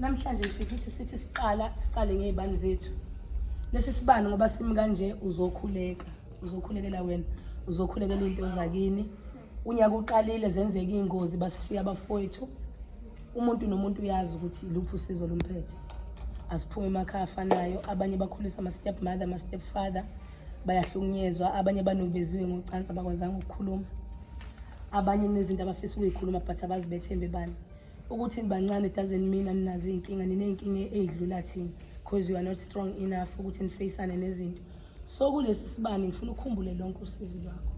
Namhlanje ngifisa ukuthi sithi siqala siqale ngezibani zethu. Lesi sibani ngoba simi kanje uzokhuleka, uzokhulekela wena, uzokhulekela into zakini. Unyaka uqalile zenzeka ingozi basishiya abafowethu. Umuntu nomuntu uyazi ukuthi iluphi usizo lumphethe. Asiphume emakhaya afanayo, abanye bakhulisa ama step mother, ama step father bayahlukunyezwa, abanye banubeziwe ngocansi abakwazanga ukukhuluma. Abanye kunezinto abafisa ukuyikhuluma but abazibethembe bani. Ukuthi nibancane doesn't mean aninazo iy'nkinga, niney'nkinga ey'dlula thina because you are not strong enough ukuthi nifeyisane nezinto. So kulesi sibani ngifuna ukhumbule lonke usizi lwakho.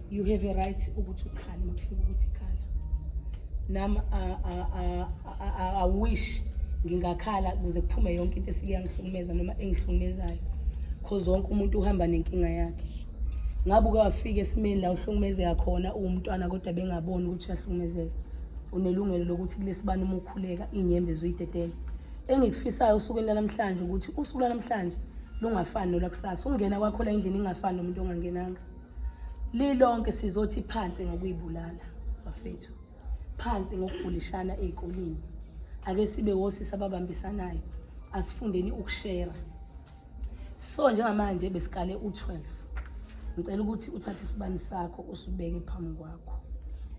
You have a right ukuthi ukhale uma kufika ukuthi khala. Nami I wish ngingakhala ukuze kuphume yonke into esike yangihlukumeza noma engihlukumezayo. Cause wonke umuntu uhamba nenkinga yakhe. Ngabe uke wafika esimeni la uhlukumezeka khona uwumntwana kodwa bengaboni ukuthi uyahlukumezeka. Unelungelo lokuthi kulesibani uma ukhuleka iy'nyembezi uyidedele. Engikufisayo osukwini lwanamhlanje ukuthi usuku lwanamhlanje lungafani nolwakusasa. Ukungena kwakho la endlini ingafani nomuntu ongangenanga. Lilonke sizothi phansi ngokuyibulala bafethu. Phansi ngokugulishana ey'koleni. Ake sibe wosisi ababambisanayo. Asifundeni ukushera. So njengamanje besikale u-12. Ngicela ukuthi uthathe isibani sakho usibeke phambi kwakho.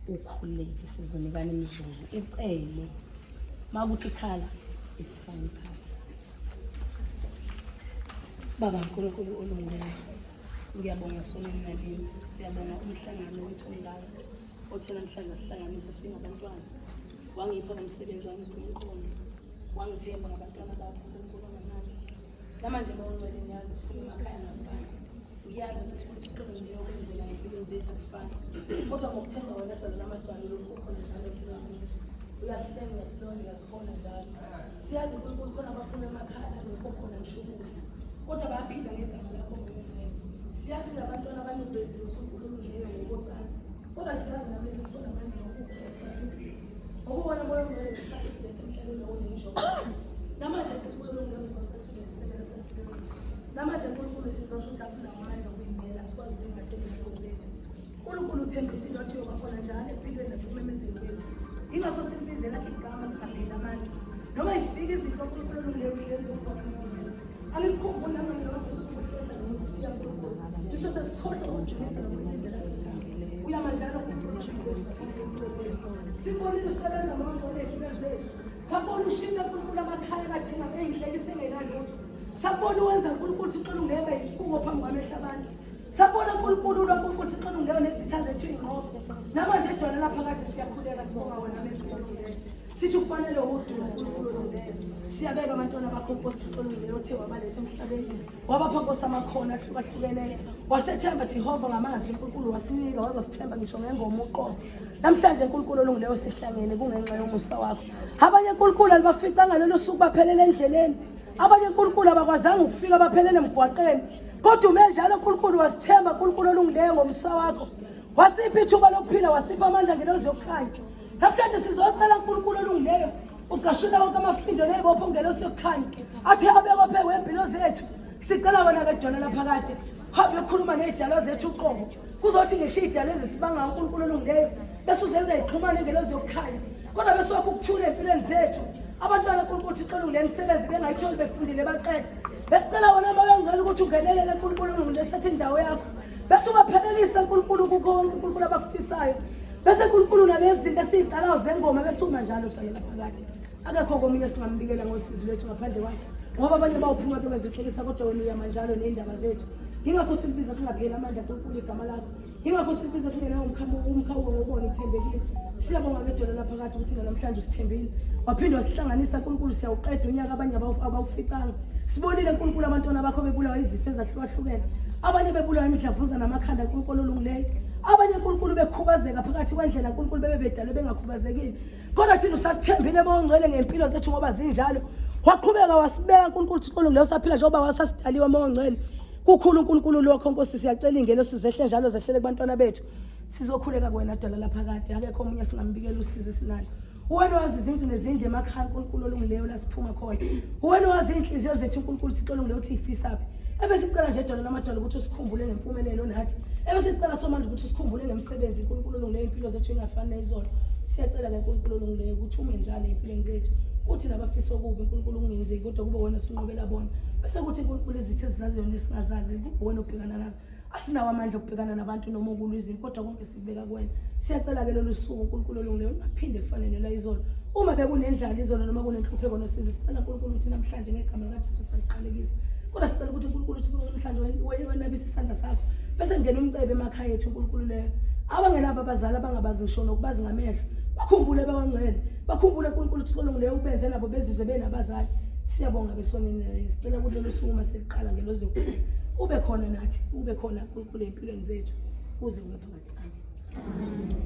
Ukhuleke sizonikana imizuzu ucele. Makuthi khala it's fine khala. Baba uNkulunkulu olungileyo. Ngiyabonga sonini nalini. Siyabonga umhlangano wethu omngaka othe namhlanje sihlanganise singabantwana. Wangipha nomsebenzi wangipha umqondo. Wangithemba ngabantwana bakho uNkulunkulu onamandla. Namanje bawungcwele ngiyazi siphuma emakhaya ngafani. Ngiyazi ukuthi uxolo ngiyokwenzela empilweni zethu akufani. Kodwa ngokuthemba wena dwala lamadwala lokhu ukhona njalo empilweni zethu. Uyasihlenga, uyasilonda, uyasihola njalo. Siyazi uNkulunkulu khona abaphuma emakhaya alokho khona ngisho ukudla. Kodwa bayaphila ngegama lakho ngokungcwele. Siyazi nabantwana abanubeziwe uNkulunkulu olungileyo ngokocansi. Kodwa siyazi nami ngisona manje ngokukhona. Ngokubona moya ongcwele ngesikhathi silethe emhlabeni onenjongo. Namanje uNkulunkulu olungileyo sizocetha nesisekelo sempilo yethu. Namanje uNkulunkulu sizosho ukuthi asinawo amandla okuyimela sikwazi ukungathemba impilo zethu. uNkulunkulu uthembisile wathi uyoba khona njalo empilweni nasekumemezeni kwethu. Yingakho simbizela lakhe igama singapheli amandla. Noma ifika izinto uNkulunkulu olungileyo uhlezi ukhona. Angikhumbuli nami ngilokhu usuku hlehla nokusishiya uNkulunkulu. Ngisho sesikhohlwa ukujulisa nokumbizela igama. Uyama njalo uNkulunkulu. Sibonile usebenza mawungcole ey'mpilweni zethu. Sabona ushintsha uNkulunkulu amakhaya kadinga ey'nhlekisa engenalutho. Sabona uwenza uNkulunkulu uthi uxolo ungebe isifungo phambi kwamehlo abantu. Sabona uNkulunkulu lokho ukuthi uxolo ungebe nezitha zethu iy'nqobo. Namanje edwala laphakade siyakhuleka sibonga wena Mesiya olungileyo. Sithi ufanele udumo uNkulunkulu olungileyo. Siyabeka abantwana bakho Nkosi Thixo olungileyo othe wabaletha emhlabeni. Wabapha Nkosi amakhono ahlukahlukeneyo. Wasethemba Jehova ngamazwi uNkulunkulu wasinika wazosithemba ngisho ngengoma uqobo. Namhlanje uNkulunkulu olungileyo sihlangene kungenxa yomusa wakho. Abanye uNkulunkulu alibaficanga lolu suku baphelele endleleni. Abanye uNkulunkulu abakwazanga ukufika baphelele emgwaqeni. Kodwa ume njalo uNkulunkulu wasithemba uNkulunkulu olungileyo ngomusa wakho. Wasipha ithuba lokuphila, wasipha amandla ngelozi yokukhanya. Namhlanje sizocela uNkulunkulu olungileyo ugqashula wonke amafindo ney'bopho ngelosi yokukhanya athe abekwa phezu kwey'mpilo zethu. Sicela wena ke Dwala laphakade hambe ukhuluma ney'dalwa zethu uqobo kuzothi ngisho iy'dalwa ezisibanga uNkulunkulu olungileyo bese uzenza iy'xhumane ngelozi yokukhanya kodwa bese wakho ukuthula ey'mpilweni zethu abantwana uNkulunkulu Thixo olungileyo imisebenzi bengayitholi befundile baqede besicela wena moya ongcwele ukuthi ungenelele uNkulunkulu olungileyo uthathe indawo yakho bese ubaphelelisa uNkulunkulu kukho konke uNkulunkulu abakufisayo bese uNkulunkulu nalezi zinto esiyiqalayo zengoma bese uma njalo dwala laphakade akekho komunye esingambikela ngosizi lwethu ngaphandle kwakhe ngoba abanye bawuphuma bebezixolisa kodwa wena uyama njalo ney'ndaba zethu yingakho silibiza singapheli amandla kunkulu igama lakho yingakho silibiza singenawo umkhawulo ngokubona uthembekile siyabonga ngedwala laphakade ukuthi namhlanje usithembile waphinde wasihlanganisa nkulunkulu siyawuqeda unyaka abanye abawuficanga sibonile nkulunkulu abantwana bakho bebulawa izifo ezahlukahlukene abanye bebulawa imidlavuza namakhanda nkulunkulu olungileyo abanye nkulunkulu bekhubazeka phakathi kwendlela nkulunkulu bebe bedalwe bengakhubazekile kodwa thina usasithembile bongcwele ngempilo zethu ngoba zinjalo waqhubeka wasibeka uNkulunkulu Thixo olungileyo saphila njengoba wasasidaliwe mongcwele kukhulu uNkulunkulu lokho Nkosi siyacela ingelo sizehle njalo zehlele kubantwana bethu sizokhuleka kuwena dwala laphakade akekho omunye singambikela usizi sinalo uwena wazi izindlu nezindlu emakhaya uNkulunkulu olungileyo la siphuma khona uwena wazi iy'nhliziyo zethu uNkulunkulu Thixo olungileyo uthi ifisaphi ebesicela nje dwala lamadwala ukuthi usikhumbule ngempumelelo nathi ebesicela somandla ukuthi usikhumbule ngemisebenzi uNkulunkulu olungileyo impilo zethu ingafani nayizolo siyacela ke uNkulunkulu olungileyo ukuthi ume njalo empilweni zethu. Uthi nabafisa okubi uNkulunkulu kungenzeki kodwa kube wena osunqobela bona. Bese kuthi uNkulunkulu izitha esizaziyo nesingazazi kube wena obhekana nazo. Asinawo amandla okubhekana nabantu noma okulwa izinto kodwa konke sikubeka kuwena. Siyacela-ke lolu suku uNkulunkulu olungileyo lungaphinde lufane nelwayizolo. Uma bekunendlala izolo noma kunenhlupheko nosizi sicela uNkulunkulu ukuthi namhlanje ngegama likaJesu saliqalekisa. Kodwa sicela ukuthi uNkulunkulu uthi namhlanje wenabise isandla sakho bese kungena umcebo emakhaya ethu uNkulunkulu leyo. Abangenabo abazali abangabazi ngisho nokubazi ngamehlo bakhumbule bawangcwele bakhumbule uNkulunkulu uthi olungileyo ubenze nabo bezizwe benabazali. Siyabonga ke sonini sicela ukuthi lolu suku uma seliqala ngelozi ube khona nathi ube khona uNkulunkulu empilweni zethu kuze kube phakade. Amen.